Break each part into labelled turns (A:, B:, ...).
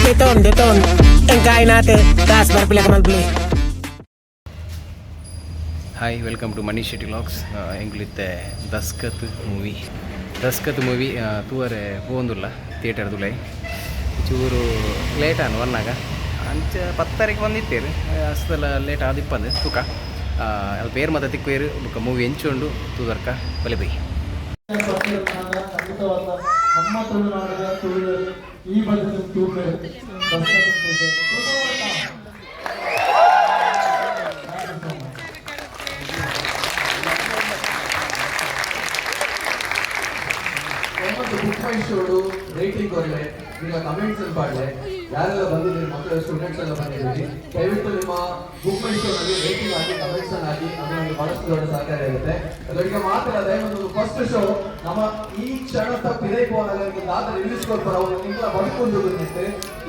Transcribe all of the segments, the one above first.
A: ದೆತೊನ್ ದೆತೊನ್ ಎಂಕಾಯಿನಾತ್ ಕಾಸ್ ಬರ್ಪಿಲಕ ಮಲ್ಪುಲೆ.
B: Hi, welcome to Manish Shetty vlogs. ಎಂಕುಲಿತ್ತೆ ದಸ್ಕತ್ ಮೂವಿ, ದಸ್ಕತ್ ಮೂವಿ ತೂವರೆ ಪೋವೊಂದುಲ್ಲ ಥಿಯೇಟರ್ ದುಲೈ. ಚೂರು ಲೇಟ್ ಆನ್ ಬನ್ನಾಗ. ಅಂಚ 10 ತಾರೀಕು ಬಂದಿತ್ತೇರು, ಅಸ್ತಲ ಲೇಟ್ ಆದಿಪ್ಪಂದು ತೂಕ. ಅಲ್ಪ ಪೇರ್ ಮಾತ ತಿಕ್ಕುವೇರು. ಬೊಕ್ಕ ಮೂವಿ ಎಂಚುಂಡು ತೂದರ್ಕ ಬಲೆ ಬೈ.
C: ಖಂಡಿತವಾದ ನಮ್ಮ ತುಳುನಾಡಿನ ತುಳುವರು ಈ ಬದುಕು ತೂಪೆರ್. Daskat ತೂಪೆರ್. Thank you so much.
D: ಒಂಬತ್ತು ಬುಕ್ ಮೈ ಶೋಡು ರೇಟಿಂಗ್ ಕೊರಲೆ, ನಿಮ್ಮ ಕಮೆಂಟ್ಸ್ ಅಲ್ಲಿ ಪಾಡ್ಲೆ. ಯಾರೆಲ್ಲ ಬಂದಿದ್ದೀರಿ, ಮಕ್ಕಳು, ಸ್ಟೂಡೆಂಟ್ಸ್ ಎಲ್ಲ ಬಂದಿದ್ದೀರಿ, ದಯವಿಟ್ಟು ನಿಮ್ಮ ಬುಕ್ ಮೈ ಶೋನಲ್ಲಿ ರೇಟಿಂಗ್ ಹಾಕಿ, ಕಮೆಂಟ್ಸ್ ಅನ್ನು ಹಾಕಿ. ಅದು ನಮಗೆ ಬಹಳಷ್ಟು ದೊಡ್ಡ ಸಹಕಾರಿ ಆಗುತ್ತೆ. ಅದಕ್ಕೆ ಮಾತ್ರ ಅದೇ ಒಂದು ಫಸ್ಟ್ ಶೋ ನಮ್ಮ ಈ ಕ್ಷಣದ ಪಿರೈ ಪೋನಾಗ ದಾದ ರಿವ್ಯೂಸ್ ಕೊಡ್ತಾರ, ಅವರು ನಿಂಗಳ ಬದುಕೊಂಡು ಬಂದಿತ್ತು.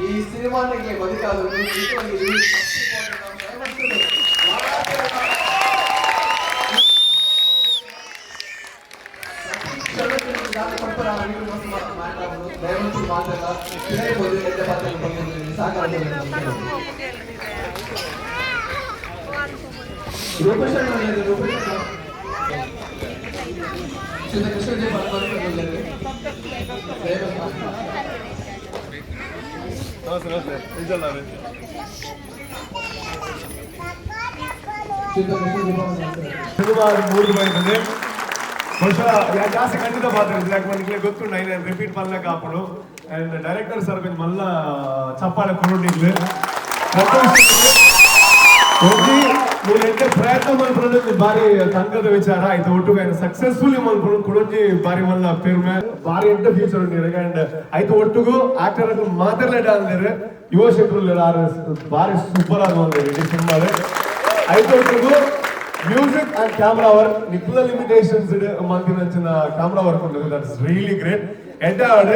D: ಈ ಸಿನಿಮಾನಿಗೆ ಬದುಕಾದ್ರು. ದಯವಿಟ್ಟು ಮಾತಲ್ಲ ಪಿರೈ ಬೋದು ಎಡ್ಡೆ ಪಾತ್ರ ಬಂದಿದ್ದೀನಿ ಸಾಕಾಗ. ರೂಪೇಶ್ ಅಣ್ಣ, ರೂಪೇಶ್ ಅಣ್ಣ, ಶ್ರೀ ಕೃಷ್ಣಜಿ ಪರಮಾತ್ಮ.
E: ನಮಸ್ತೆ ನಮಸ್ತೆ, ನಿಜಲ್ಲ.
D: ಶ್ರೀ ಕೃಷ್ಣಜಿ ಪರಮಾತ್ಮ.
E: ಸಿನಿಮಾ ಮೂರು ಬೈತದೆ. ಬಹುಶಃ ಜಾಸ್ತಿ ಖಂಡಿತ ಮಾತಾಡಿದ್ರೆ ಯಾಕೆ ನನಗೆ ಗೊತ್ತು, ನೈನ್ ರಿಪೀಟ್ ಮಲ್ಲಕ್ಕೆ ಆಪುಡು. ಅಂಡ್ ಡೈರೆಕ್ಟರ್ ಸರ್ ಕೊಂಚ ಮಲ್ಲ ಚಪ್ಪಾಳೆ ಕೊಡುಂಡಿಗ್ಲು. ಒಂಜಿ ಮೂರು ಎಡ್ಡೆ ಪ್ರಯತ್ನ ಮಲ್ಪುನದು ಬಾರಿ ತಂಗದ ವಿಚಾರ ಆಯ್ತು. ಒಟ್ಟುಗು ಸಕ್ಸಸ್ಫುಲಿ ಮಲ್ಪುನು ಕುಡೊಂಜಿ ಬಾರಿ ಮಲ್ಲ ಪೆರ್ಮೆ. ಬಾರಿ ಎಡ್ಡೆ ಫ್ಯೂಚರ್ ಉಂಡು. ಅಂಡ್ ಆಯ್ತು ಒಟ್ಟುಗು ಆಕ್ಟರ್ ಮಾತಾಡ್ಲೇಟ ಅಂದೇರು ಯುವ ಶೆಟ್ರು ಆರು ಬಾರಿ ಸೂಪರ್ ಆಗಿ ಬಂದಿರಿ ಇಡೀ ಸಿನಿಮಾ. ಆಯ್ತು ಒಟ್ಟುಗು ಮ್ಯೂಸಿಕ್ ಅಂಡ್ ಕ್ಯಾಮ್ರಾ ವರ್ಕ್, ನಿಕ್ಲ ಲಿಮಿಟೇಷನ್ಸ್ ಮಲ್ತಿನಂಚಿನ ಕ್ಯಾಮ್ರಾ ವರ್ಕ್ ಉಂಟು. That's really great. ಎಡ್ಡೆ ಆಡ್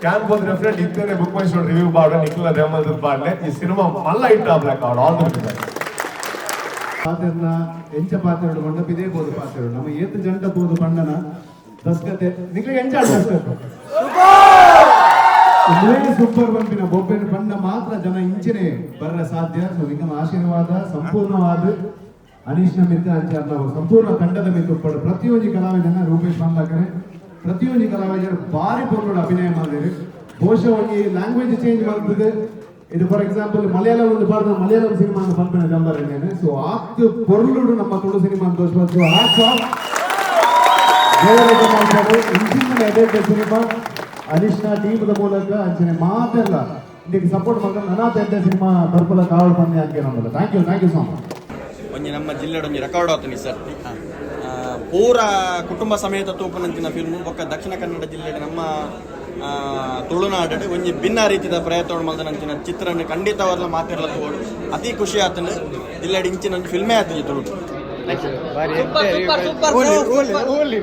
E: can ಪೋದು ಡೆಫಿನೆಟ್ ಇತ್ತೇನೆ ಬುಕ್ ಮೈ ಶೋ ರಿವ್ಯೂ ಬಾಡ, ನಿಕ್ಲ ದೇಮಲ್ದ ಬಾಡ್ಲೆ. ಈ ಸಿನಿಮಾ ಮಲ್ಲ ಹಿಟ್ ಆಬ್ಲಾಕ್ ಆಡ್. All the best.
F: ಪಾತೆರ್ನ ಎಂಚ ಪಾತೆರಡು ಪಂಡ ಪಿದೇ ಬೋದು ಪಾತೆರಡು. ನಮ್ಮ ಏತ್ ಜಂಟ ಬೋದು ಪಂಡನ ದಸ್ಕತೆ ನಿಕ್ಲೆ ಎಂಚ ದಸ್ಕತೆ ಉಂದುವೇ ಸೂಪರ್ ಪನ್ಪಿನ ಬೊಬ್ಬೆನ್ ಪಂಡ ಮಾತ್ರ ಜನ ಇಂಚನೆ ಬರ್ರ ಸಾಧ್ಯ. ಸೊ ನಿಂಗನ ಆಶೀರ್ವಾದ ಸಂಪೂರ್ಣವಾದ ಅನೀಶ್ನ ಮಿತ್ತ ಅಂಚ ನಾವು ಸಂಪೂರ್ಣ ತಂಡದ ಮಿತ್ತ ಉಪ್ಪಡು. ಪ್ರತಿಯೊಂಜಿ ಕಲಾವಿದನ ರೂಪೇಶ್ ಬಂದಾಕರೆ ಪ್ರತಿಯೊಂಜಿ ಕಲಾವಿದರು ಬಾರಿ ಪೊರ್ಲುಡು ಅಭಿನಯ ಮಾಡಿದ್ರು. ಬಹುಶಃ ಒಂಜಿ ಲ್ಯಾಂಗ್ವೇಜ್ ಚೇಂಜ್ ಮಾಡ್ತದೆ ಇದು. ಫಾರ್ ಎಕ್ಸಾಂಪಲ್, ಮಲಯಾಳಂ ಒಂದು ಪಾಡ್ದ ಮಲಯಾಳಂ ಸಿನಿಮಾ ಅಂತ ಪನ್ಪಿನ ಜಂಬರ್. ಸೊ ಆತ್ ಪೊರ್ಲುಡು ನಮ್ಮ ತುಳು ಸಿನಿಮಾ ಅಂತ. ಸೊ ಹ್ಯಾಟ್ಸ್ ಆಫ್. ಮಾಡ್ತಾರೆ ಇಂಚಿನ ಎಡೆಟ್ ಸಿನಿಮಾ ಅನಿಶ್ನ ಟೀಮ್ದ ಮೂಲಕ ಅಂಚನೆ ಮಾತೆಲ್ಲ ಇದಕ್ಕೆ ಸಪೋರ್ಟ್ ಮಾಡ್ಕೊಂಡು ನನಾತ ಎಡ್ಡೆ ಸಿನಿಮಾ ಬರ್ಪಲ ಕಾವಲು ಬಂದೆ ಅಂತ ನಮ್ಮಲ್ಲ. Thank you, thank you so much.
G: ಒಂಜಿ ನಮ್ಮ ಜಿಲ್ಲೆಡ್ ಒಂಜಿ ರೆಕಾರ್ಡ್ ಆತುಂಡು ಈ ಸರ್ತಿ. ಪೂರ ಕುಟುಂಬ ಸಮೇತ ತೂಪುನಂಚಿನ ಫಿಲ್ಮ್. ಬೊಕ್ಕ ದಕ್ಷಿಣ ಕನ್ನಡ ಜಿಲ್ಲೆಡ್ ನಮ್ಮ ತುಳುನಾಡು ಒಂಜಿ ಭಿನ್ನ ರೀತಿದ ಪ್ರಯತ್ನ ಮಲ್ದನಂಚಿನ ಚಿತ್ರನ ಖಂಡಿತವಾದ್ಲ ಮಾತೆರ್ಲ ತೂವೊಡು. ಅತಿ ಖುಷಿ ಆತುಂಡು. ಜಿಲ್ಲೆಡ್ ಇಂಚಿನ ಒಂಜಿ ಫಿಲ್ಮೇ ಆತುಂಡು ತುಳು.
B: ಬಾರಿ.
F: ಓಲಿ.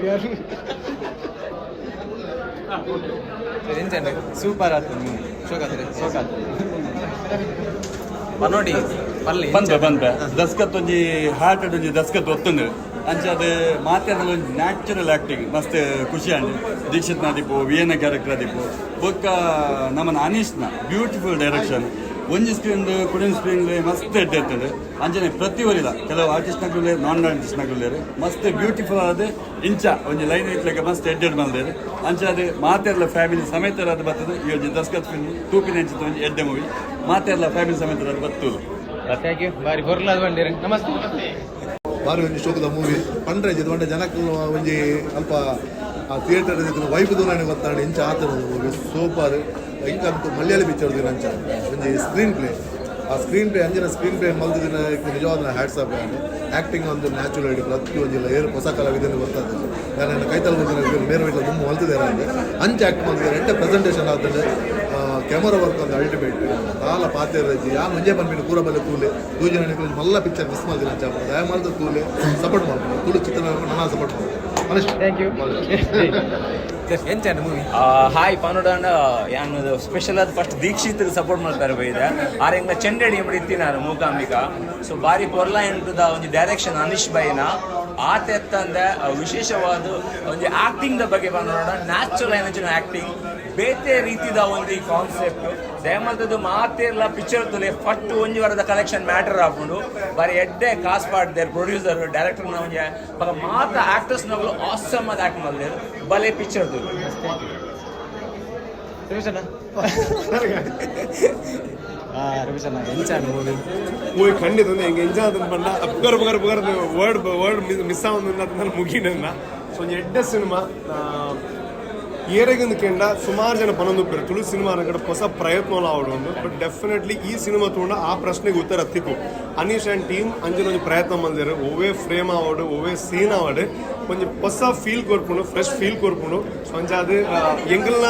G: ಸೂಪರ್ ಆತುಂಡು, ಶೋಕಾತ್ರೆ ಶೋಕಾತ್ರೆ.
B: ನೋಡಿ ಪಲ್ಲಿ.
H: ಬಂತೆ ಬಂತೆ. ದಸ್ಕತ್ ಒಂಜಿ ಹಾರ್ಟ್ ಒಂಜಿ ದಸ್ಕತ್ ಒತ್ತುಂಡು. ಅಂಚ ಅದು ಮಾತೆರ್ನಲ ಒಂಜಿ ನ್ಯಾಚುರಲ್ ಆಕ್ಟಿಂಗ್ ಮಸ್ತ್ ಖುಷಿ ಆಂಡ್. ದೀಕ್ಷಿತ್ ನಾದಿಪು, ವಿಯನ್ನ ಕ್ಯಾರೆಕ್ಟರ್ ಆದಿಪ್ಪು, ಬೊಕ್ಕ ನಮ್ಮನ ಅನೀಶ್ನ ಬ್ಯೂಟಿಫುಲ್ ಡೈರೆಕ್ಷನ್. ಒಂಜಿ ಸ್ಕ್ರೀನ್ ಕುಡಿನ ಸ್ಕ್ರೀನ್ ಮಸ್ತ್ ಎಡ್ಡೆ ಇರ್ತದೆ. ಅಂಚನೆ ಪ್ರತಿ ಒರಿಲ ಕೆಲವು ಆರ್ಟಿಸ್ಟ್ ನಗುಲೆ, ನಾನ್ ಆರ್ಟಿಸ್ಟ್ ನಗುಲೇರು ಮಸ್ತ್ ಬ್ಯೂಟಿಫುಲ್ ಆದ ಇಂಚ ಒಂಜಿ ಲೈನ್ ಇಟ್ಲೆಕ್ಕ ಮಸ್ತ್ ಎಡ್ಡೆಡ್ ಮಲ್ದೇರು. ಅಂಚ ಅದು ಮಾತೆರ್ಲ ಫ್ಯಾಮಿಲಿ ಸಮೇತರಾದ ಬರ್ತದೆ. ಈ ಒಂಜಿ ದಸ್ಕತ್ ಫಿಲ್ಮ್ ತೂಪಿನ ಅಂಚಿನ ಒಂಜಿ ಎಡ್ಡೆ ಮೂವಿ. ಮಾತೆರ್ಲ ಫ್ಯಾಮಿಲಿ ಸಮೇತರಾದ ಬತ್ತೂರು.
B: Thank you. ಬಾರಿ ಬೊರ್ಲಾದ್ ಬಂದಿರಿ. ನಮಸ್ತೆ.
I: ಬಾರಿ ಒಂಜಿ ಶೋಕದ ಮೂವಿ ಪಂಡ್ರೆ ಇದು ಪಂಡ ಜನಕ್ಕೆ ಒಂಜಿ ಅಲ್ಪ ಆ ಥಿಯೇಟರ್ ವೈಬ್ ದೂರನೆ ಗೊತ್ತಾಂಡ ಇಂಚ ಆತನ ಮೂವಿ ಸೂಪರ್. ಇಂಕಂತೂ ಮಲಯಾಳಿ ಪಿಕ್ಚರ್ ದಿನ ಅಂಚ ಒಂಜಿ ಸ್ಕ್ರೀನ್ ಪ್ಲೇ, ಆ ಸ್ಕ್ರೀನ್ ಪ್ಲೇ ಅಂಚಿನ ಸ್ಕ್ರೀನ್ ಪ್ಲೇ ಮಲ್ದಿನ ನಿಜವಾದ ಹ್ಯಾಟ್ಸ್ ಆಫ್. ಆ್ಯಕ್ಟಿಂಗ್ ಒಂದು ನ್ಯಾಚುರಲ್ ಐಡಿ. ಪ್ರತಿ ಒಂಜಿ ಏರು ಹೊಸ ಕಲಾವಿದನ ಗೊತ್ತಾಗ್ತದೆ. ನಾನು ಕೈತಲ್ ಬಂದಿನ ಮೇರೆ ವೈಟ್ಲ ದುಮ್ಮು ಮಲ್ತಿದ್ದಾರೆ ಅಂದ್ರೆ ಅಂಚ ಆ್ಯಕ್ಟ್ ಮಾಡ್ತಿದ್ದಾರೆ. ಎಡ್ಡೆ ಪ್ರೆಸೆಂಟೇಷನ್ ಆತಂದ್ರೆ ಕ್ಯಾಮರಾ ವರ್ಕ್ ಒಂದು ಅಲ್ಟಿಮೇಟ್. ದಾಲ ಪಾತೆರಜಿ ಯಾನ್ ಒಂಜೇ ಪನ್ಪಿನ, ಪೂರ ಬಲ್ಲೆ ತೂಲೆ. ತೂಜಿನ ಮಲ್ಲ ಪಿಕ್ಚರ್ ಮಿಸ್ ಮಲ್ದಿನ ಅಂಚ ದಯ ಮಲ್ದ ತೂಲೆ, ಸಪೋರ್ಟ್ ಮಾಡ್ಕೊಂಡು. ತುಳು ಚಿತ್ರ ನಾನು ಸಪೋರ್ಟ್ ಮಾಡ್ತೀನಿ.
B: Thank you. ಎಂಚ ಮೂವಿ?
J: ಹಾಯ್ ಪನುಡಾಂಡ ಯಾನ್ ಸ್ಪೆಷಲ್ ಆದ್ ಫಸ್ಟ್ ದೀಕ್ಷಿತ್ ಸಪೋರ್ಟ್ ಮಾಡ್ತಾರೆ ಬೈದ. ಆರ್ ಎಂಗ್ಲ ಚೆಂಡಡಿ ಇತ್ತಿನಾರು ಮೂಕಾಂಬಿಕಾ. ಸೊ ಬಾರಿ ಪೊರ್ಲ ಎಂಟುದ ಒಂಜಿ ಡೈರೆಕ್ಷನ್ ಅನಿಶ್ ಬೈನ. ಆತೆತ್ತಂದೆ ವಿಶೇಷವಾದ ಒಂಜಿ ಆಕ್ಟಿಂಗ್ ದ ಬಗ್ಗೆ ಪನೊಡ, ನ್ಯಾಚುರಲ್ ಆಯಿನಂಚಿನ ಆಕ್ಟಿಂಗ್, ಬೇತೆ ರೀತಿದ ಒಂಜಿ ಕಾನ್ಸೆಪ್ಟ್. ದಯಮಲ್ತದ್ದು ಮಾತೆರ್ಲ ಪಿಕ್ಚರ್ ತುಲೆ. ಫಸ್ಟ್ ಒಂಜಿ ವಾರದ ಕಲೆಕ್ಷನ್ ಮ್ಯಾಟರ್ ಆಪುಂಡು. ಬಾರಿ ಎಡ್ಡೆ ಕಾಸ್ ಪಾಡ್ದೇರ್ ಪ್ರೊಡ್ಯೂಸರ್, ಡೈರೆಕ್ಟರ್ ನ ಒಂಜಿ ಬೊಕ ಮಾತ ಆಕ್ಟರ್ಸ್ ನಗುಲು ಆಸಮ್ ಆದ್ ಆಕ್ಟ್ ಮಲ್ದೇರ್. ಬಲೆ ಪಿಕ್ಚರ್ ತುಲೆ.
B: ರವಿಶಣ್ಣ, ರವಿಶಣ್ಣ, ಎಂಚಾಂಡ್ ಮೂವಿ?
E: ಮೂವಿ ಖಂಡಿತ ಒಂದು ಎಂಕ್ ಎಂಜಾಯ್ ಆತಂದ್ ಪಂಡ ಪುಗರ್ ಪುಗರ್ ಪುಗರ್ ವರ್ಡ್ ವರ್ಡ್ ಮಿಸ್ ಆವೊಂದು ಮುಗಿನ. ಸೊ ಒಂಜಿ ಎಡ್ಡೆ ಸಿನಿಮಾ. ಏರೆಗೊಂದು ಕೆಂಡ ಸುಮಾರು ಜನ ಪನೊಂದುಪ್ಪೆರ್, ತುಳು ಸಿನಿಮಾ ಕಡೆ ಹೊಸ ಪ್ರಯತ್ನ ಆವಡು ಒಂದು. ಬಟ್ ಡೆಫಿನೆಟ್ಲಿ ಈ ಸಿನಿಮಾ ತೂಂಡ ಆ ಪ್ರಶ್ನೆಗೆ ಉತ್ತರ ತಿಕ್ಕು. ಅನೀಶ್ ಆ್ಯಂಡ್ ಟೀಮ್ ಅಂಚಿನ ಒಂಜಿ ಪ್ರಯತ್ನ ಮಲ್ದೆರ್. ಒವ್ವೇ ಫ್ರೇಮ್ ಆವಡು, ಒವ್ವೇ ಸೀನ್ ಆವಡು, ಒಂಜಿ ಹೊಸ ಫೀಲ್ ಕೊರ್ಪುಂಡು, ಫ್ರೆಶ್ ಫೀಲ್ ಕೊರ್ಪುಂಡು. ಸೊ ಅಂಚಾದ್ ಎಂಕಲ್ನ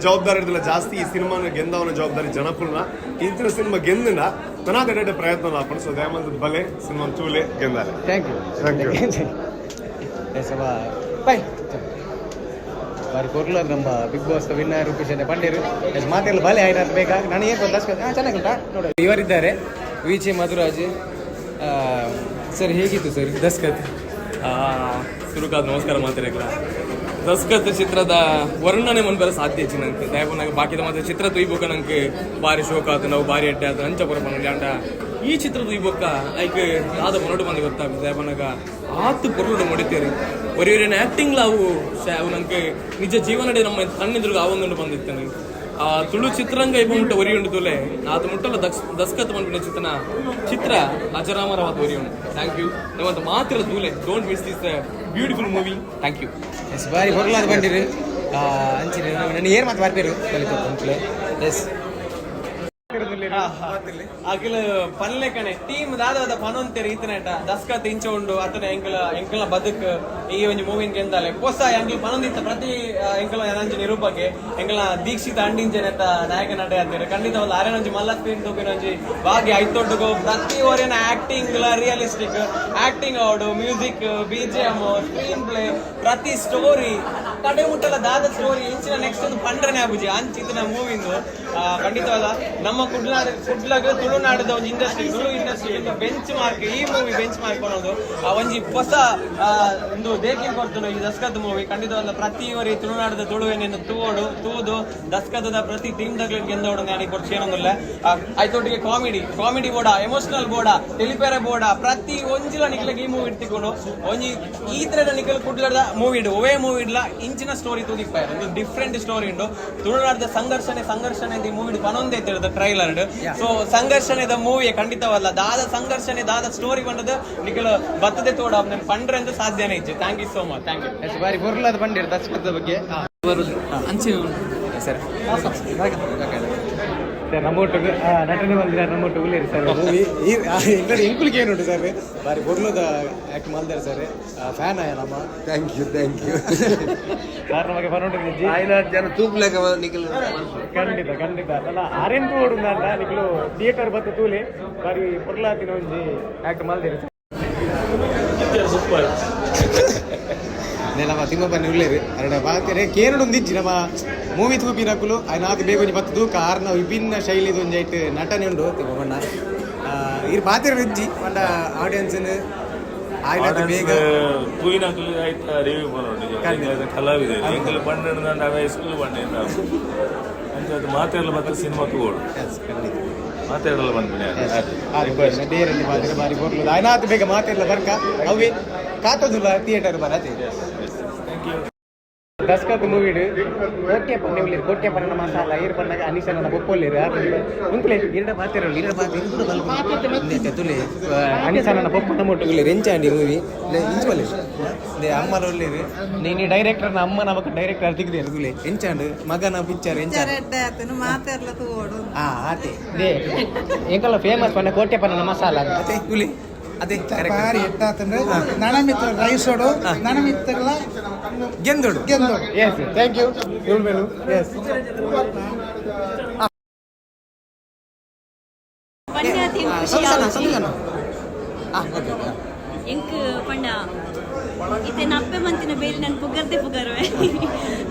E: ಜವಾಬ್ದಾರಿ ಇರ್ದಿಲ್ಲ ಜಾಸ್ತಿ, ಈ ಸಿನಿಮಾನ ಗೆಂದವನ ಜವಾಬ್ದಾರಿ ಜನಕುಲ್ನ. ಇಂಚಿನ ಸಿನಿಮಾ ಗೆಂದಿನ ತನಾದ ಎಡ್ಡೆ ಪ್ರಯತ್ನ ಆಪುಂಡು. ಸೊ ದಯಮಲ್ತದ್ ಬಲೆ, ಸಿನಿಮಾ ತೂಲೆ, ಗೆಂದಾಲೆ.
B: Thank you.
E: Thank you.
B: S, by. ಬಾರಿ ಕೊರ್ಲ. ನಮ್ಮ ಬಿಗ್ ಬಾಸ್ ವಿನ್ನರ್ ರೂಪೇಶ್ ಅಂತ ಪಂಡೇರು. ಎಸ್, ಮಾತೆಲ್ಲ ಬಲೆ ಆಯ್ತು ಬೇಗ. ನಾನು ಏನು ಗೊತ್ತಾ, ಚೆನ್ನಾಗುಂಟಾ ನೋಡಿ. ಇವರಿದ್ದಾರೆ ವಿ ಜೆ ಮಧುರಾಜ್ ಸರ್. ಹೇಗಿತ್ತು ಸರ್ ದಸ್ಕತ್?
K: ಸುರುಕಾದ ನಮಸ್ಕಾರ ಮಾತಿರಕ್ಲ. ದಸ್ಕತ್ ಚಿತ್ರದ ವರ್ಣನೆ ಮನ್ಪೆರೆ ಸಾಧ್ಯ ಇಜ್ಜಿ ನಂಗೆ. ದಯಪುನಾಗ ಬಾಕಿದ ಮಾತ್ರ ಚಿತ್ರ ತುಯ್ಬೊಕ್ಕ ನಂಗೆ ಬಾರಿ ಶೋಕ ಆತು. ನಾವು ಬಾರಿ ಎಡ್ಡೆ ಆತು ಅಂಚ ಪುರ ಪನೊಲಿ. ಆಂಡ ಈ ಚಿತ್ರ ತುಯ್ಬೊಕ್ಕ ಐಕ್ ದಾದ ಪನೊಡು ಬಂದು ಗೊತ್ತಾಗ್ತದೆ. ದಯಪುನಾಗ ಆತು ಪೊರ್ಲುಡು ಮೊಡಿತೇರಿ. ಒರಿಯೊರಿನ ಆಕ್ಟಿಂಗ್ಲ ಅವು ಅವು ನಂಗೆ ನಿಜ ಜೀವನಡೆ ನಮ್ಮ ಕಣ್ಣೆದುರುಗ ಆವೊಂದುಂಡು ಬಂದಿತ್ತಾನೆ. ಆ ತುಳು ಚಿತ್ರರಂಗ ಇಪ್ಪ ಮುಟ್ಟ ಒರಿಯುಂಡು ತುಲೆ. ಆತ ಮುಟ್ಟಲ ದಸ್ಕತ್ ಪನ್ಪಿನ ಚಿತ್ರನ ಚಿತ್ರ ಅಜರಾಮರವಾದ ಒರಿಯುಂಡು. Thank you. ನಮ್ಮಂತ ಮಾತ್ರ ತೂಲೆ. Don't miss this beautiful movie. Thank you.
B: S, ಬಾರಿ ಹೊರಲಾದ ಬಂದಿರಿ. ಅಂಚಿನ ನನ್ನ ಏರ್ ಮಾತು ಬರ್ಪೇರು ಕಲಿತ ಕುಂಪ್ಲೆ. ಎಸ್.
K: ಅಖಿಲ ಪನ್ಲೆ ಕಣೆ ಟೀಮ್ ದಾದ ಪನೊಂತೆರ್ ಈತನೇಟ ದಸ್ಕತ್ ಇಂಚ ಉಂಡು ಅತನ ಎಂಕಲ ಎಂಕಲ್ನ ಬದುಕ್ ಈ ಒಂಜಿ ಮೂವಿನ್ ಗೆಂದಾಲೆ ಪೊಸ ಎಂಕಲ್ ಪನೊಂದಿತ್ತ ಪ್ರತಿ ಎಂಕಲ ನಂಜಿ ನಿರೂಪಕೆ ಎಂಕಲ್ನ ದೀಕ್ಷಿತ ಅಂಡಿಂಚನೆತ್ತ ನಾಯಕ ನಟ ಆತೇರ್. ಖಂಡಿತ ಒಂದು ಆರೆನೊಂಜಿ ಮಲ್ಲ ಸ್ಕ್ರೀನ್ ತೂಪಿನ ಒಂಜಿ ಭಾಗ್ಯ. ಐತೊಟ್ಟುಗು ಪ್ರತಿ ಒರಿನ ಆಕ್ಟಿಂಗ್ ರಿಯಲಿಸ್ಟಿಕ್ ಆಕ್ಟಿಂಗ್ ಅವಡು, ಮ್ಯೂಸಿಕ್, ಬಿಜಿಎಂ, ಸ್ಕ್ರೀನ್ ಪ್ಲೇ, ಪ್ರತಿ ಸ್ಟೋರಿ ಕಡೆ ಮುಟ್ಟಲ ದಾದ ಸ್ಟೋರಿ ಇಂಚಿನ ನೆಕ್ಸ್ಟ್ ಒಂದು ಪಂಡ್ರನೆ ಆಬುಜಿ ಅಂಚಿತ್ತಿನ ಮೂವಿಂದು. ಖಂಡಿತವಾದ ನಮ್ಮ ಕುಡ್ಲ ಕುಡ್ಲಗ್ ತುಳುನಾಡದ ಒಂಜಿ industry, Tulu industry bench mark ಈ ಮೂವಿ. ಬೆಂಚ್ ಮಾರ್ಕ್ ಅನ್ನೋದು ಆ ಒಂಜಿ ಹೊಸ ಒಂದು ದೇಖಿ ಕೊಡ್ತುಂಡು ಈ ದಸ್ಕತ್ ಮೂವಿ. ಖಂಡಿತವಾದ ಪ್ರತಿ ಒರಿ ತುಳುನಾಡದ ತುಳುವೆಯನ್ನು ತೂವೋಡು, ತೂದು ದಸ್ಕತದ ಪ್ರತಿ ಟೀಮ್ ದಗ್ಲಿಗೆ ಗೆಂದೋಡು. ನಾನು ಕೊಡ್ಚು ಏನೊಂದಿಲ್ಲ. ಆಯ್ತೊಟ್ಟಿಗೆ ಕಾಮಿಡಿ ಕಾಮಿಡಿ ಬೋಡ, ಎಮೋಷನಲ್ ಬೋಡ, ತೆಲಿಪೆರೆ ಬೋಡ, ಪ್ರತಿ ಒಂಜಿಲ ನಿಕ್ಲೆಗ್ ಈ ಮೂವಿ ಇಡ್ತಿಕೊಂಡು ಒಂಜಿ ಈ ತರದ ನಿಕಲ್ ಕುಡ್ಲದ ಮೂವಿ ಇಡು. ಒವೇ ಮೂವಿ ಇಡ್ಲ ಇಂಚಿನ ಸ್ಟೋರಿ ತೂದಿಪ್ಪ. ಒಂದು ಡಿಫ್ರೆಂಟ್ ಸ್ಟೋರಿ ಉಂಡು. ತುಳುನಾಡದ ಸಂಘರ್ಷಣೆ ಸಂಘರ್ಷಣೆ ಈ ಮೂವಿ ಪನೊಂದೇ ಇತ್ತಿರದ ಟ್ರೈಲರ್. ಸೊ ಸಂಘರ್ಷಣೆದ ಮೂವಿ ಖಂಡಿತವಲ್ಲ. ದಾದ ಸಂಘರ್ಷಣೆ, ದಾದ ಸ್ಟೋರಿ ಬಂದದ ನಿಕಲ್ ಬತ್ತದೆ ತೋಡ ಪಂಡ್ರೆ ಅಂತ ಸಾಧ್ಯನೇ ಇಜ್ಜಿ. Thank you so much, thank you.
B: S, ಬಾರಿ ಪೊರ್ಲಾದ ಬಂದಿರು ದಸ್ಕತ್ ಬಗ್ಗೆ.
K: ಅಂಚೆ.
B: ಸರ್ ಸರ್, ನಮ್ಮ ಒಟ್ಟಿಗೆ ನಟನೆ ಬಂದಿರ ನಮ್ಮ ಒಟ್ಟು ಉಳ್ಳೇರಿ ಸರ್. ಮೂವಿ ಎಂಕುಲಿಗೆ ಏನುಂಟು ಸರ್? ಬಾರಿ ಪೊರ್ಲುದ ಆಕ್ಟ್ ಮಲ್ದಾರೆ ಸರ್. ಫ್ಯಾನ್ ಆಯ ನಮ್ಮ.
D: Thank you, thank you.
B: Sir, ನಮಗೆ ಪನೊಂಡು.
D: ಜನ ತೂಪ್ಲೆಕ ನಿಖಲ್.
B: ಖಂಡಿತ ಖಂಡಿತ ಅಲ್ಲ, ಆರೆನ್ ತೂಡು ಅಂತ ನಿಕ್ಲು ಥಿಯೇಟರ್ ಬತ್ತು ತೂಲೆ. ಬಾರಿ ಪೊರ್ಲಾತಿನ ಒಂಜಿ ಆಕ್ಟ್ ಮಲ್ದಿರಿ.
J: ಸೂಪರ್.
B: ನಮ್ಮ ತಿಮ್ಮಪ್ಪನ ಉಳ್ಳೇರು ಅರಡ ಬಾತೆರೆ ಕೇರಳ ಒಂದಿಜ್ಜಿ. ನಮ್ಮ ಮೂವಿ ತೂಪಿನಕುಲು ಆಯ್ನಾತ್ ಬೇಗ ಒಂಜಿ ಬತ್ತು ತೂಕ. ಆರ್ನ ವಿಭಿನ್ನ ಶೈಲಿದ ಒಂಜಿ ಐಟ್ ನಟನೆ ಉಂಡು ತಿಮ್ಮಪ್ಪಣ್ಣ. ಇರ್ ಪಾತೆರ ಇಜ್ಜಿ ಪಂಡ ಆಡಿಯನ್ಸ್ ಆಯ್ನಾತ್ ಬೇಗ
L: ತೂಯಿನಕುಲು ಆಯ್ತ ರಿವ್ಯೂ ಬರೋಡು. ಕಲಾವಿದರು ಎಂಕಲ್ ಪಂಡ ಅವೇ ಸ್ಕೂಲ್ ಪಂಡ ಅಂಚ ಅದು ಮಾತೆಲ್ಲ ಮತ್ತೆ ಸಿನಿಮಾ ತಗೋಡು. ಮಾತೆಲ್ಲ ಬಂದ್ಬಿಡಿ.
B: ಡೇರಲ್ಲಿ ಪಾತೆರ ಬಾರಿ ಪೊರ್ಲು. ಆಯ್ನಾತ್ ಬೇಗ ಮಾತೆಲ್ಲ ಬರ್ಕ ಅವೇ ಕಾತೋದುಲ್ಲ ಥಿಯೇಟರ್ ಬರತೆ. ದಸ್ಕತ್ ಮೂವಿಡ್ ಕೋಟ್ಯ ಪನ್ನೆ ಉಳ್ಳೇರು. ಕೋಟ್ಯ ಪನ್ನ ಮಸಾಲ ಏರ್ ಪನ್ನಾಗ ಅನಿಶನ ಬೊಪ್ಪೊಲ್ಲೇರು. ಉಂಕುಲೆ ಇರಡ ಪಾತೆರ, ಇರಡ ಪಾತೆರ ತುಲೆ. ಅನಿಶನ ಬೊಪ್ಪನ ಮೊಟ್ಟು ಉಳ್ಳೇರು. ಎಂಚಾಂಡಿ ಮೂವಿ ಇಂಚು ಬಲ್ಲೆ ಅಮ್ಮನ ಉಳ್ಳೇರು. ನೀನು ಡೈರೆಕ್ಟರ್ನ ಅಮ್ಮನ ಬೊಕ್ಕ ಡೈರೆಕ್ಟರ್ ತಿಕ್ದೇರು ತುಲೆ. ಎಂಚಾಂಡ್ ಮಗನ ಪಿಕ್ಚರ್ ಎಂಚಾಂಡ್?
M: ಮಾತೆರ್ಲ ತೂವೊಡು.
B: ಆ ಆತೆ they ಎಂಕಲ್ಲ ಫೇಮಸ್ ಪನ್ನ ಕೋಟ್ಯ ಪನ್ನ ಮಸಾಲ ಅದೇ ತುಲೆ ಅದೇ.
C: ಬಾರಿ ಎಟ್ಟಾತಂದ್ರೆ ನನಮಿತ್ರ ರೈಸೋಡು ನನಮಿತ್ರಗಳ
B: ಗೆಂದೋಡು.
C: ಗೆಂದೋಡು.
B: Yes, thank you. ಮೇಲು ಎಸ್.
M: ಪಂಡ
B: ಸಂತೋಷ.
M: ಎಂಕ್ ಪಂಡ
N: ಇತ್ತೆ ನಪ್ಪೆ ಮಂತಿನ ಬೇಲಿ ನಾನು ಪುಗರ್ದೆ ಪುಗರ್ವೆ.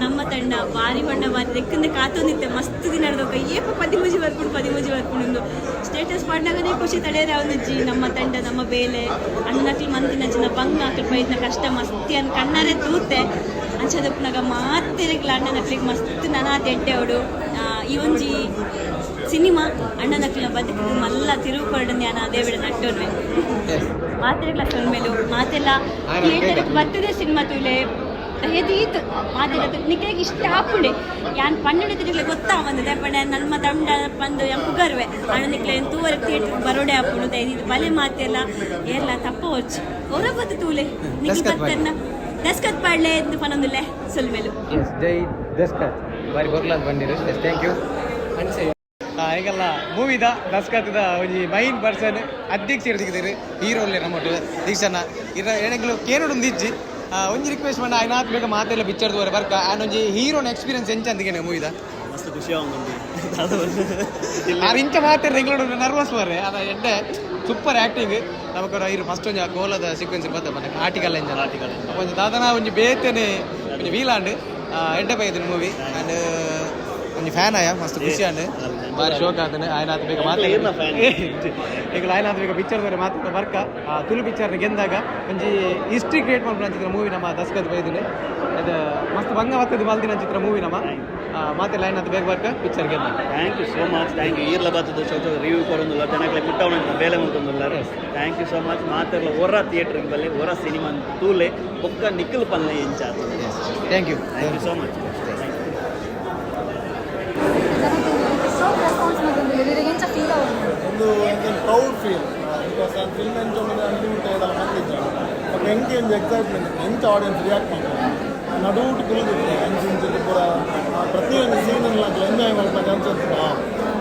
N: ನಮ್ಮ ತಂಡ ಬಾರಿ ಬಣ್ಣ ಬಾರಿ ದೆಕ್ಕಂದೆ ಕಾತೊಂದಿತ್ತೆ ಮಸ್ತ್ ದಿನ ನಡ್ದೋಕ ಏಪ ಪದಿಮೂಜಿ ಬರ್ಪುಂಡು ಪದಿಮೂಜಿ ಬರ್ಪುಂಡು ಸ್ಟೇಟಸ್ ಪಾಡ್ನಾಗನೇ ಖುಷಿ ತಡೆಯರೆ ಅವನುಜ್ಜಿ. ನಮ್ಮ ತಂಡ ನಮ್ಮ ಬೇಲೆ ಅಣ್ಣನಕ್ಲು ಮಂತಿನ ಚಿನ್ನ ಬಂಗ ಹಾಕಿ ಪ್ರಯತ್ನ ಕಷ್ಟ ಮಸ್ತಿ ಅನ್ ಕಣ್ಣಾರೆ ತೂತೆ ಅಂಚದಪ್ಪನಾಗ ಮಾತೆರೆಗ್ಲ ಅಣ್ಣನಕ್ಲಿಗೆ ಮಸ್ತ್ ನಾನಾ ಎಡ್ಡೆ ಅವಳು. ಈ ಒಂಜಿ ಸಿನಿಮಾ ಅಣ್ಣನಕ್ಲಿನ ಬದುಕು ಮಲ್ಲ ತಿರುವು ಜ್ಞಾನ ದೇವಿಡ ನಟ್ಟೋರ್ವೆ ಮಾತೆರೆಗ್ಲ ಸೊಲ್ಮೇಲು ಮಾತೆಲ್ಲ ಥಿಯೇಟರ್ ಬರ್ತದೆ ಸಿನಿಮಾ ತುಲೆ ದಯದೀತ್ ಮಾತೆಲ್ಲ ನಿಕ್ಲೆಗ್ ಇಷ್ಟ ಆಪುಂಡೆ ಯಾನ್ ಪನ್ನೆರಡು ತಿರುಗ್ಲೆ ಗೊತ್ತಾ ಬಂದದೆ ಪಂಡ ನಮ್ಮ ತಂಡ ಬಂದು ಯಾನ್ ಪುಗರ್ವೆ ಅಣ್ಣ ನಿಕ್ಲೆ ತೂವರೆ ಥಿಯೇಟರ್ ಬರೋಡೆ ಆಪುಂಡು ದಯದೀತ್ ಬಲೆ ಮಾತೆಲ್ಲ ಏರ್ಲ ತಪ್ಪ ಹೊಚ್ಚು ಹೊರ ಬತ್ತು ತೂಲೆ ನಿಕ್ಲೆ ಬತ್ತನ್ನ ದಸ್ಕತ್ ಪಾಡ್ಲೆ ಎಂದು ಪನೊಂದುಲ್ಲೆ ಸೊಲ್ಮೇಲು.
B: ಜೈ ದಸ್ಕತ್ ಬಾರಿ ಬೊರ್ಲಾದ್ ಬಂದಿರು. Yes thank you. ಅಂಚೆ ಈಗೆಲ್ಲ ಮೂವಿದ ದಸ್ಕತ್ದ ಒಂಜಿ ಮೈನ್ ಪರ್ಸನ್ ಅಧ್ಯಕ್ಷರು ದಿಕ್ಕಿದ್ರು ಹೀರೋ ಉಲ್ಲೆ ನಮ್ಮೊಟ್ಟು ದೀಕ್ಷಣ್ಣ ಇರ ಎಣೆಗ್ಲು ಕೇನೋಡು ಇಜ್ಜಿ ಒಂಜಿ ರಿಕ್ವೆಸ್ಟ್ ಮಾಡ ಆಯ್ನಾತ್ ಬೇಗ ಮಾತೆಲ್ಲ ಪಿಕ್ಚರ್ ದೂರ ಬರ್ಕ ಆ್ಯಂಡ್ ಒಂಜಿ ಹೀರೋನ ಎಕ್ಸ್ಪೀರಿಯನ್ಸ್ ಎಂಚ ಅಂದಿಗೆ ಮೂವಿದ
G: ಮಸ್ತ್ ಖುಷಿ ಆವೊಂದುಂಡು.
B: ಆರ್ ಇಂಚ ಮಾತೆರ್ ಎಂಗ್ಲೋಡು ನರ್ವಸ್ ಬರ್ರೆ ಅದ ಎಡ್ಡೆ ಸೂಪರ್ ಆ್ಯಕ್ಟಿಂಗ್ ನಮಕ್ ಇರು ಫಸ್ಟ್ ಒಂಜಿ ಆ ಕೋಲದ ಸೀಕ್ವೆನ್ಸ್ ಬತ್ತ ಮನೆ ಆರ್ಟಿಕಲ್ ಎಂಜ ಆರ್ಟಿಕಲ್ ಒಂಜಿ ದಾದನ ಒಂಜಿ ಬೇತೆನೆ ಒಂಜಿ ವೀಲಾಂಡ್ ಎಡ್ಡೆ ಬೈದಿನ ಮೂವಿ ಆ್ಯಂಡ್ ಒಂಜಿ ಫ್ಯಾನ್ ಆಯ ಮಸ್ತ್ ಖುಷಿ ಆಂಡ್ ಬಾರಿ ಶೋಕ್ ಆತನೆ ಆಯ್ನಾತ್ ಬೇಗ ಮಾತಾಡ ಈಗ ಆಯ್ನಾತ್ ಬೇಗ ಪಿಕ್ಚರ್ ಬೇರೆ ಮಾತಾಡ ಬರ್ಕ ತುಳು ಪಿಕ್ಚರ್ ಗೆಂದಾಗ ಒಂಜಿ ಹಿಸ್ಟ್ರಿ ಕ್ರಿಯೇಟ್ ಮಾಡ್ಬಿಡ ಚಿತ್ರ ಮೂವಿ ನಮ್ಮ ದಸ್ಕತ್ ಬೈದಿನಿ ಅದು ಮಸ್ತ್ ಬಂಗ ಬರ್ತದೆ ಮಲ್ದಿನ ಚಿತ್ರ ಮೂವಿ ನಮ್ಮ ಮಾತೆ ಲೈನ್ ಅದು ಬೇಗ ಬರ್ಕ ಪಿಕ್ಚರ್ ಗೆಂದಾಗ.
G: Thank you so much. Thank you. ಈರ್ಲ ಬತ್ತದ ಶೋ ರಿವ್ಯೂ ಕೊರೊಂದುಲ್ಲ ಜನಕ್ಲೆ ಮುಟ್ಟವನ ಬೇಲೆ ಮಲ್ತೊಂದುಲ್ಲ. Thank you so much. ಮಾತೆರ್ಲ ಒರ ಥಿಯೇಟರ್ಗೆ ಬಲ್ಲೆ ಒರ ಸಿನಿಮಾ ತೂಲೆ ಬೊಕ್ಕ ನಿಕ್ಕಲ್ ಪನ್ಲೆ ಎಂಚ.
B: Thank you.
G: Thank you so much.
C: ಒಂದು ಪ್ರೌಡ್ ಫೀಲ್ because ನಾನು ಫಿಲ್ಮ್ ಎಂಚ ಅನ್ಲಿಮಿಟೆಡ್ ಮಂದಿದ್ದ ಬಟ್ ಎಂಕೆ ಒಂಜಿ ಎಕ್ಸೈಟ್ಮೆಂಟ್ ಎಂಚ ಆಡಿಯನ್ಸ್ ರಿಯಾಕ್ಟ್ ಮಾಡ್ತಾರೆ ನಡುಟು ಕುಲಿದಿತ್ತೆ ಅಂಚು ಇಂಚು ಪೂರ ಪ್ರತಿಯೊಂದು ಸೀನ್ ಎಂಜಾಯ್ ಮಾಡ್ತಾರೆ ಅನ್ಸುತ್ತೆ.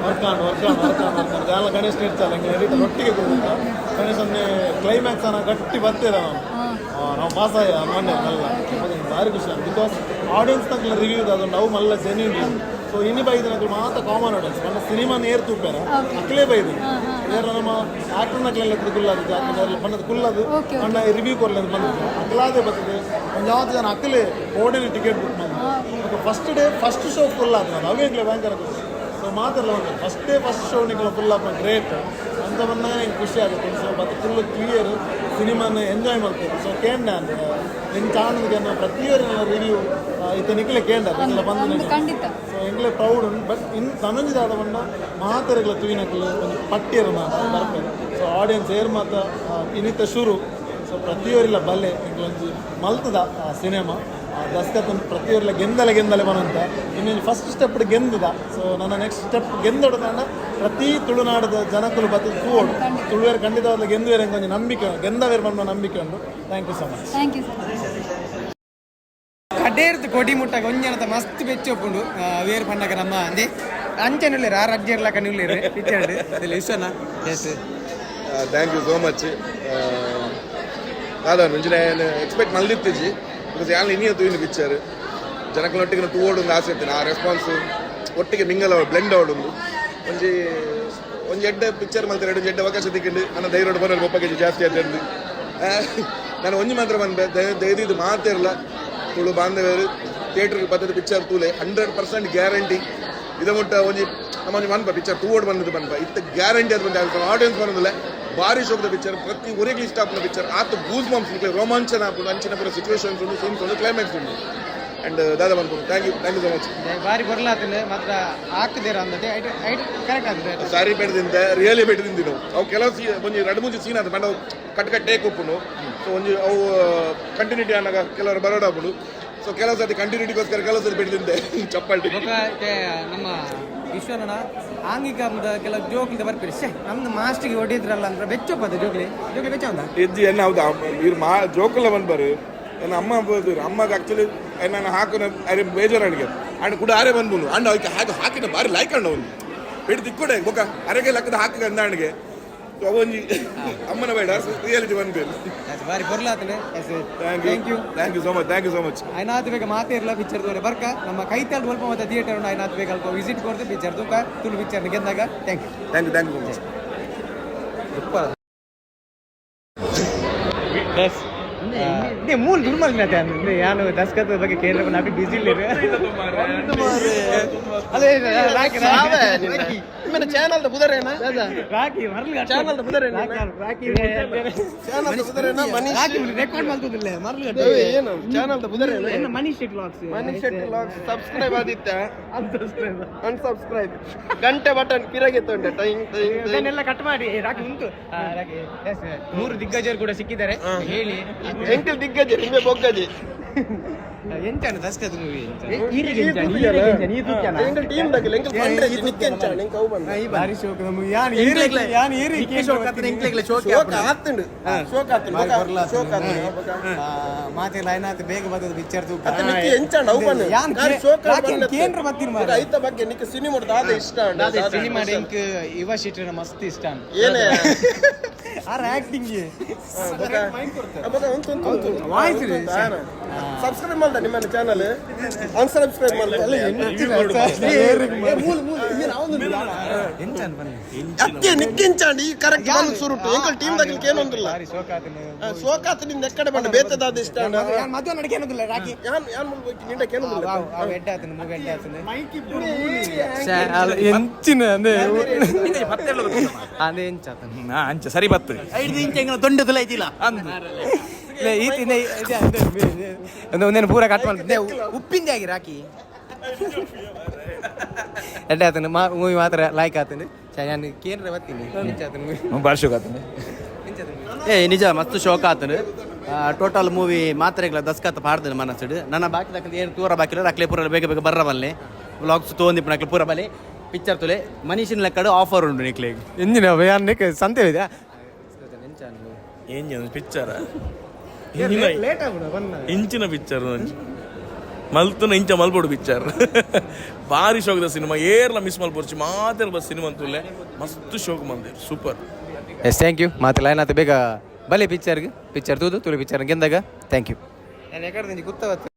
C: ವರ್ಕಾಂಡ್ ವರ್ಕಾಂಡ್ ವರ್ಕಾಂಡ್ ವರ್ಕಾಂಡ್ ಜಾಲ ಗಣೇಶ್ ನೀಡ್ತಾರ ಹಿಂಗೆ ಎಡಿಟರ್ ಒಟ್ಟಿಗೆ ಕುಳಿತ ಗಣೇಶ್ ಅನ್ನೇ ಕ್ಲೈಮ್ಯಾಕ್ಸ್ ಅನ್ನ ಗಟ್ಟಿ ಬರ್ತೀರ ನಾವು ನಾವು ಪಾಸ್ ಆಯ ಮೊನ್ನೆ ಮಲ್ಲ ಭಾರಿ ಖುಷಿ ಆಗ because audience ತಕ್ಕಲ ರಿವ್ಯೂ ಅದು ನಾವು ಮಲ್ಲ ಜೆನ್ಯೂನ್. ಸೊ ಇನಿ ಬೈದಿನಕ್ಲು ಮಾತ ಕಾಮನ್ ಆಡಿಯನ್ಸ್ మన ಸಿನಿಮಾ ನೇರ್ ತೂಪೇರ ಅಕ್ಲೇ ಬೈದು ನೇರ ನಮ್ಮ ಆಕ್ಟರ್ನಕ್ಲೆಲ್ಲ ಕುಲ್ಲದು ಜಾತಿ ನೇರ್ಲ ಬಣ್ಣದ ಕುಲ್ಲದು ಅಣ್ಣ ರಿವ್ಯೂ ಕೊರ್లేదు ಬಂದದ್ದು ಅಕ್ಲಾದೆ ಬರ್ತದೆ ಒಂದು ಯಾವತ್ತು ಜನ ಅಕ್ಕಲೇ ಓಡೇನೆ ಟಿಕೆಟ್ ಬುಕ್ ಮಾಡಿ first day first show full ಆದ ನಾನು ಅವೇ ಭಯಂಕರ ಖುಷಿ. ಸೊ ಮಾತಾಡಲ್ಲ ಒಂದು ಫಸ್ಟ್ ಡೇ ಫಸ್ಟ್ ಶೋ ನಿಕಲ ಫುಲ್ ಆಪ ಗ್ರೇಟ್ ಅಂತ ಬಂದಾಗ ನಂಗೆ ಖುಷಿ ಆಗುತ್ತೆ. ಸೊ ಮತ್ತು ಫುಲ್ ಕ್ಲಿಯರ್ ಸಿನಿಮಾನ ಎಂಜಾಯ್ ಮಾಡ್ತಾರೆ. ಸೊ ಕೇಂಡ ನಿನ್ನ ಚಾನಲ್ಗೆ ಪ್ರತಿಯೊಂದು ರಿವ್ಯೂ ಇತ್ತ ನಿಕ್ಲೆ ಕೇಂಡ ನಿಕ್ಲೆ ಬಂದು
M: ಖಂಡಿತ.
C: ಸೊ ಎಂಗ್ಲೆ ಪ್ರೌಡ್ ಉಂಟು. ಬಟ್ ಇನ್ ತನೊಂಜಿದಾದ ಬಣ್ಣ ಮಾತೆರೆಗ್ಲ ತೂಯಿನಕ್ಲು ಒಂದು ಪಟ್ಟಿಯರು ಬರ್ಪೇರು. ಸೊ ಆಡಿಯನ್ಸ್ ಏರ್ ಮಾತ ಇನ್ನಿತ ಶುರು. ಸೊ ಪ್ರತಿಯೊರಿಲ್ಲ ಬಲ್ಲೆ ಎಂಗ್ಲೊಂಜಿ ಮಲ್ತದ ಸಿನಿಮಾ ದಸ್ಕತ್ ಪ್ರತಿಯೊರಿಲ್ಲ ಗೆಂದಲೆ ಗೆಂದಲೆ ಬನಂತ ಇನ್ನೊಂದು ಫಸ್ಟ್ ಸ್ಟೆಪ್ ಗೆಂದದ. ಸೊ ನನ್ನ ನೆಕ್ಸ್ಟ್ ಸ್ಟೆಪ್ ಗೆಂದೊಡದಾಂಡ ಪ್ರತಿ ತುಳುನಾಡದ ಜನಕುಲು ಬತ್ತದ ತೂವೋಡು ತುಳುವೇರು ಖಂಡಿತವಾದ ಗೆಂದುವೇರು ಒಂಜಿ ನಂಬಿಕೆ ಗೆಂದವೇರು ಬಂದ ನಂಬಿಕೆ ಉಂಟು. Thank you so much.
M: Thank you sir.
B: ಕಡೇರ್ದು ಕೊಡಿ ಮುಟ್ಟಾಗ ಒಂಜನತ ಮಸ್ತ್ ಬೆಚ್ಚ ಒಪ್ಪುಂಡು ವೇರು ಪಂಡಗ ನಮ್ಮ ಅಂದೆ ಅಂಚೆನುಲ್ಲೇರು ಆ ರಜ್ಜೆರ್ಲ ಕಣ್ಣುಲ್ಲೇರು picture ವಿಶ್ವನ. Yes
I: thank you so much. ದಾದ ಮುಂಚಿನ ಎಕ್ಸ್ಪೆಕ್ಟ್ ಮಲ್ದಿತ್ತಿಜಿ because ಯಾನ್ ಇನಿಯ ತೂಯಿನ ಪಿಕ್ಚರ್ ಜನಕ್ಲೊಟ್ಟಿಗೆ ತೂವೋಡು ಒಂದು ಆಸೆ ಇತ್ತು. ಆ ರೆಸ್ಪಾನ್ಸ್ ಒಟ್ಟಿಗೆ ಮಿಂಗಲ್ ಬ್ಲೆಂಡ್ ಅವಡುಂದು ಒಂಜಿ ಒಂಜಿ ಎಡ್ಡೆ ಪಿಕ್ಚರ್ ಮಲ್ತಾರೆ ಒಂಜಿ ಎಡ್ಡೆ ಅವಕಾಶ ತಿಕ್ಕಿಂಡು ನನ್ನ ಧೈರ್ಯ ಬರೋದು ಒಪ್ಪ ಕೆಜಿ ಜಾಸ್ತಿ ಆಯ್ತು. ನಾನು ಒಂಜಿ ಮಾತ್ರ ಬಂದೆ ದಯದಿದ್ದು ಮಾತಿರಲ್ಲ ತುಳು ಬಾಂಧವ್ಯರು ಥಿಯೇಟರ್ ಬತ್ತದ ಪಿಕ್ಚರ್ ತೂಲೆ 100% ಗ್ಯಾರಂಟಿ. ಇದ ಮುಟ್ಟ ಒಂಜಿ ನಮ್ಮ ಒಂಜಿ ಮನ್ಪ ಪಿಕ್ಚರ್ ತೂವೋಡು ಬಂದದ್ದು ಮನ್ಪ ಇತ್ತ ಗ್ಯಾರಂಟಿ ಅದು ಬಂದ ಆಡಿಯನ್ಸ್ ಬರೋದಿಲ್ಲ. ಭಾರಿ ಶೋಕದ ಪಿಕ್ಚರ್ ಪ್ರತಿ ಒರೆಗೆ ಇಷ್ಟ ಆಪುನ ಪಿಕ್ಚರ್ ಆತ ಗೂಸ್ ಬಂಪ್ಸ್ ನಿಕ್ಲೆ ರೋಮಾಂಚನ ಆಪುಂಡು ಅಂಚಿನ ಪೂರ ಸಿಚುವೇಶನ್ಸ್ ಉಂಡು ಸೀನ್ಸ್ ಉಂಡು ಕ್ಲೈಮ್ಯಾಕ್ಸ್ ಉಂಡು ಅಂಡ್ ದಾದ ಬಂದ್ಕೊಂಡು thank you thank you so much.
B: ಬಾರಿ ಬರ್ಲಾತಂದೆ ಮಾತ್ರ ಹಾಕದೇರ ಅಂದತೆ ಐಟ್ ಐಟ್ ಕರೆಕ್ಟ್ ಆಗ್ತದೆ.
I: ಸಾರಿ ಬೆಟ್ಟದಿಂದ ರಿಯಲಿ ಬೆಟ್ಟದಿಂದ ನಾವು ಅವು ಕೆಲವು ಸೀ ಒಂಜಿ ಎರಡು ಮೂಜಿ ಸೀನ್ ಆತ ಬಟ್ ಅವು ಕಟ್ ಕಟ್ ಟೇಕ್ ಉಪ್ಪುಂಡು. ಸೊ ಒಂಜಿ ಅವು ಕಂಟಿನ್ಯೂಟಿ ಆನಾಗ ಕೆಲವರು ಬರೋಡ ಆಪುಂಡು. ಸೊ ಕೆಲವು ಸರ್ತಿ ಕಂಟಿನ್ಯೂಟಿಗೋಸ್ಕರ ಕೆಲವು ಸರ್ತಿ ಬೆಟ್ಟದಿಂದ ಚಪ್ಪಾಟಿ
B: ಬೊಕ್ಕ ನಮ್ಮ ವಿಶ್ವನ ಆಂಗಿಕ ಕೆಲವು ಜೋಕ್ಲಿಂದ ಬರ್ಪಿರಿ ಶೇ ನಮ್ದು ಮಾಸ್ಟಿಗೆ ಹೊಡಿದ್ರಲ್ಲ ಅಂದ್ರೆ ಬೆಚ್ಚೊಪ್ಪದ ಜೋಕ್ಲಿ ಜೋಕ್ಲಿ ಬೆಚ್ಚ ಉಂದ
I: ಇಜ್ಜಿ ಎನ್ನ ಹೌದಾ ಇವ್ರು ಮಾ ಜೋಕುಲ ಬಂದ್ಬಾರು ಎನ್ನ ಅಮ್ಮ ಬೋದ್ರು ಅಮ್ಮಗೆ ಆಕ್ಚುಲಿ ನಾನು ಹಾಕುನ ಅರೆ ಬೇಜಾರು ಅಂಡ್ ಕೂಡ ಆರೆ ಬಂದ್ಬುನು ಅಂಡ್ ಅವಕ್ಕೆ ಹಾಕಿ ಹಾಕಿನ ಬಾರಿ ಲೈಕ್ ಅಂಡ ಒಂದು ಬೆಡ್ ತಿಕ್ಕೊಡೆ ಬೊಕ ಅರೆಗೆ ಲಕ್ಕದ ಹಾಕಿ ಅಂದಾಣಿಗೆ. ಸೊ ಅವೊಂಜಿ ಅಮ್ಮನ ಬೇಡ ರಿಯಾಲಿಟಿ ಬಂದ್ಬೇರು
B: ಬಾರಿ ಬೊರ್ಲಾತನೆ.
I: Thank you thank you so much thank you so much.
B: ಐನಾತ್ ಬೇಗ ಮಾತೇ ಇರಲ್ಲ ಪಿಕ್ಚರ್ ದೋರೆ ಬರ್ಕ ನಮ್ಮ ಕೈತಾಲ್ ಒಲ್ಪ ಮತ್ತೆ ಥಿಯೇಟರ್ ಉಂಡು ಐನಾತ್ ಬೇಗ ಅಲ್ಪ ವಿಸಿಟ್ ಕೊಡ್ದು ಪಿಕ್ಚರ್ ತೂಕ ತುಳು ಪಿಕ್ಚರ್ ಗೆದ್ದಾಗ. Thank you
I: thank you thank you so much.
B: Super. Yes
K: ಮೂಲ ದುರ್ಮಲ್ ಯಾನು ದಸ್ಕತ್ ಬಗ್ಗೆ ಕೇಂದ್ರ ನಾಪಿ ಬಿಸಿ ಅದೇ.
C: ಚಾನಲ್ ಬುದರೇನಾ?
K: ರಾಕಿ ಮರ್ಲಿ.
C: ಚಾನಲ್ ಬುದರೇನಾ?
K: ರಾಕಿ.
C: ಚಾನಲ್ ಬುದರೇನಾ ಮನೀಶ್?
K: ರಾಕಿ ರೆಕಾರ್ಡ್ ಮಾಡ್ತದಿಲ್ಲ ಮರ್ಲಿ.
C: ಏನು ಚಾನಲ್ ಬುದರೇನಾ?
K: ಎನ್ನ Manish Shetty vlogs.
C: Manish Shetty vlogs subscribe ಆದಿತ್ತ? ಅನ್ಸಬ್ಸ್ಕ್ರೈಬ್. ಗಂಟೆ ಬಟನ್ ಪಿರಗೆ ತೊಂಡೆ ಟೈಂಗ್ ಟೈಂಗ್.
K: ಇದನ್ನೆಲ್ಲ ಕಟ್ ಮಾಡಿ ರಾಕಿ ಉಂಟು. ರಾಕಿ, ಎಸ್, ಮೂರು ದಿಗ್ಗಜರು ಕೂಡ ಸಿಕ್ಕಿದ್ದಾರೆ, ಹೇಳಿ.
C: ಎಂಕಲ್ ದಿಗ್ಗಜ, ನಿಂಬೆ ಬೊಗ್ಗಜಿ.
K: ಎಂಚಾಣ Daskat movie?
C: ಎಂಕಲ್ team ದಗಿಲ್ ಎಂಕಲ್ fund raise ನಿಕ್ಕೆ ಎಂಚಾಣ ಎಂಕ ಅವು ಬಂದ.
K: ಭಾರಿ ಶೋಕ್ ನಮಗೆ. ಯಾನ್ ಏರಿ ಯಾನ್ ಏರಿ
C: ಶೋಕ್ ಆತುಂಡು, ಶೋಕ್ ಆತುಂಡು, ಶೋಕ್ ಆತುಂಡು.
K: ಮಾತೆ ಲೈನ್ ಆತು, ಬೇಗ ಬರ್ತದೆ ಪಿಕ್ಚರ್ ತೂಕ.
C: ಅತ್ತ ನಿಕ್ಕೆ ಎಂಚಾಣ ಅವು ಬಂದ.
K: ಯಾನ್
C: ಶೋಕ್.
K: ಕೇಂದ್ರ ಬತ್ತೀರ್ ಮಾರ್ರೆ.
C: ಐತ ಬಗ್ಗೆ ನಿಕ್ಕೆ ಸಿನಿಮಾ ದಾದ ಇಷ್ಟ?
K: ಸಿನಿಮಾ ಎಂಕ್ ಯುವ ಶೆಟ್ಟರ್ ಮಸ್ತ್ ಇಷ್ಟ.
C: ಏನೇ?
K: Are acting.
C: ಉಂಟು ಉಂಟು ಉಂಟು.
K: ವಾಯ್ಸ್.
C: ಸಬ್ಸ್ಕ್ರೈಬ್ ಮಾಡ್ದ ನಿಮ್ಮ ಚಾನಲ್ ಅನ್ಸಬ್ಸ್ಕ್ರೈಬ್ ಮಾಡ್ದ. ಅಕ್ಕೆ ನಿಕ್ಕಿಂಚಾಂಡ್ ಈ ಕರೆಕ್ಟ್ ಬಂದು ಸುರುಟು ಎಂಕಲ್ ಟೀಮ್ ದಾಗಿಲ್ ಏನೊಂದಿಲ್ಲ. ಶೋಕಾತ ನಿಂದ ಎಕ್ಕಡೆ ಬಂಡ ಬೇತದಾದ ಇಷ್ಟ?
K: ಯಾನ್ ಮದುವೆ ನಡಕೆ ಅನ್ನೋದಿಲ್ಲ ರಾಕಿ.
C: ಯಾನ್ ಯಾನ್ ಮುಲ್ ನಿಂಡ ಕೇನೊಂದಿಲ್ಲ.
K: ಎಡ್ಡೆ ಆತನ ಮೂವಿ, ಎಡ್ಡೆ ಆತನ ಎಂಚಿನ ಅದೇ ಎಂಚಾತನ.
L: ಅಂಚ ಸರಿ ಬತ್ತು.
G: 5 ಇಂಚ್ ಎಂಗಲ ದೊಂಡೆ ತುಲ ಐತಿಲ್ಲ.
K: ಒಂದೇನು ಪೂರ ಕಟ್ ಮಾಡಿ ಉಪ್ಪಿಂದೆ ಆಗಿ ರಾಕಿ ಎಡ್ಡೆ ಆತನ ಮೂವಿ ಮಾತ್ರ ಲೈಕ್ ಆತನ. ನಾನು ಕೇಂದ್ರ ಬರ್ತೀನಿ, ಎಂಚಾತನ ಮೂವಿ?
L: ಭಾರಿ ಶೋಕ್ ಆತನ.
G: ಏ ನಿಜ ಮಸ್ತ್ ಶೋಕ ಆತನು. ಟೋಟಲ್ ಮೂವಿ ಮಾತ್ರೆಗಳ ದಸ್ಕತ್ ಪಾಡ್ದನು ಮನಸ್ಸುಡು. ನನ್ನ ಬಾಕಿ ದಕ್ಕಲು ಏನು ತೂರ ಬಾಕಿ ಅಕ್ಲೆ ಪೂರ ಬೇಗ ಬೇಗ ಬರ್ರ ಬಲ್ಲೆ. ವ್ಲಾಗ್ಸ್ ತೋಂದಿಪ್ಪು ಪೂರ ಬಲೆ ಪಿಕ್ಚರ್ ತುಲೆ. ಮನೀಷಿನ ಲೆಕ್ಕಡು ಆಫರ್ ಉಂಟು ನಿಕ್ಲೆಗ್.
K: ಎಂಜಿನ ಯಾನ್ ಸಂತೆ ಇದೆ.
L: ಏನ್ ಪಿಕ್ಚರ್?
K: ಲೇಟ್ ಆಗ್ಬಿಡು ಬನ್ನ.
L: ಇಂಚಿನ ಪಿಕ್ಚರ್ ಮಲ್ತುನ ಇಂಚ ಮಲ್ಪೊಡು ಪಿಕ್ಚರ್. ಭಾರಿ ಶೋಕದ ಸಿನಿಮಾ, ಏರ್ಲ ಮಿಸ್ ಮಲ್ಪೊರ್ಚಿ. ಮಾತೆಲ್ಲ ಬಸ್ ಸಿನಿಮಾ ಅಂತುಲ್ಲೆ ಮಸ್ತ್ ಶೋಕ್ ಮಂದಿರ್, ಸೂಪರ್.
B: Yes, thank you. ಮಾತು ಲೈನ್ ಆತ, ಬೇಗ ಬಲೆ ಪಿಕ್ಚರ್ಗೆ. ಪಿಕ್ಚರ್ ತೂದು ತುಳು ಪಿಕ್ಚರ್ ಗೆಂದಾಗ. Thank you.
K: ನಾನು ಎಕಡೆ ಗುತ್ತ.